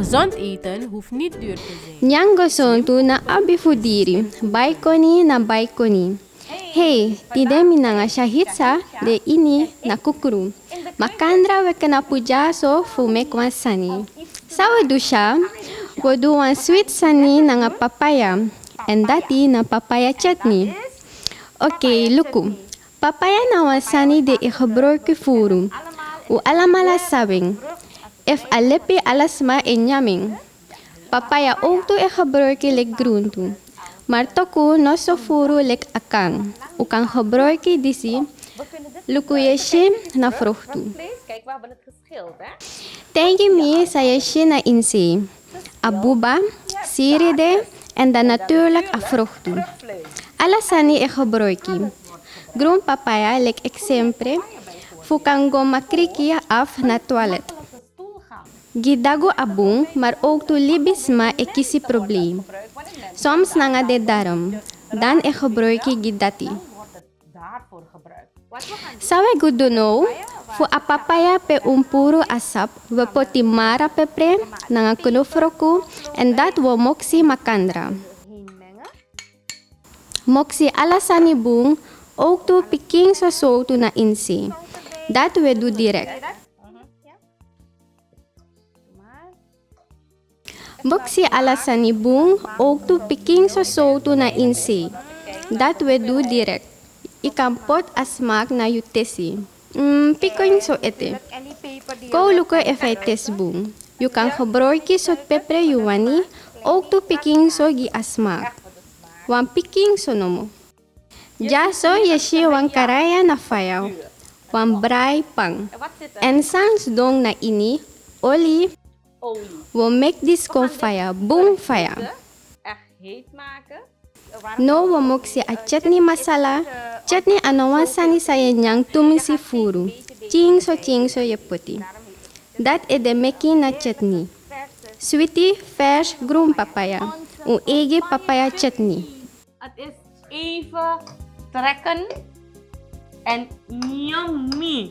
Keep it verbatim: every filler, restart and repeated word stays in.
Gezond eten hoeft niet duur te zijn. Nyan gesontu na abi fu diri. Bai koni na bai koni. Hei, tide mi nanga Shahitsa de ini na kukru. Makandra we knapu dyaso fu meki wan sani. San we du sya? We du wan switi sani nanga papaya. Èn dati na papaya chutney. Oké, luku. Papaya na wan sani di e gebruiki furu. Un alamala sabi en. Efu a lepi ala sma e nyan en. Papaya owktu e gebruiki leki gruntu. Ma toku no so furu leki akan. Un kan gebruiki disi. Luku, yu e si na fruktu. Taigi mi san yu e si na ini se. A buba, siri de, èn dan natuurlik a fruktu. Ala sani e gebruiki. Grun papaya leki eksempel, fu kan go makriki afu na toilet. Gi dagu a bun, ma owktu libisma e kisi problem. Soms nanga den darm, dan e gebruiki gi dati. San we go du now? Fu a papaya pe un puru a sapu, we poti mara pepre nanga knofroku, èn dati we moksi makandra. Moksi ala sani bun, owktu pikinso sowtu na ini se. Dati we du direkt. Moksi ala sani bun, owktu pikinso sowtu na ini se. Dati we du direkt. Yu kan poti a smak na yu tesi. Mm, pikinso ete. Kon luku efu a e tesi bun. Yu kan gebruiki sortu pepre yu wani, owktu pikinso gi a smak. Wan pikinso nomo. Dyaso yu e si wan karaya na faya, wan brai pan. Èn san sidon na ini, oli. We meki disi kon faya, bun faya. Now we moksi a chutney masala. Chutney a no wan sani san yu e nyan tumsi furu. Tyinso tyinso yu e poti. Dati ede meki na chutney. Switi, vers, grun papaya. Un eigi papaya chutney. Het is even trekken en yummy.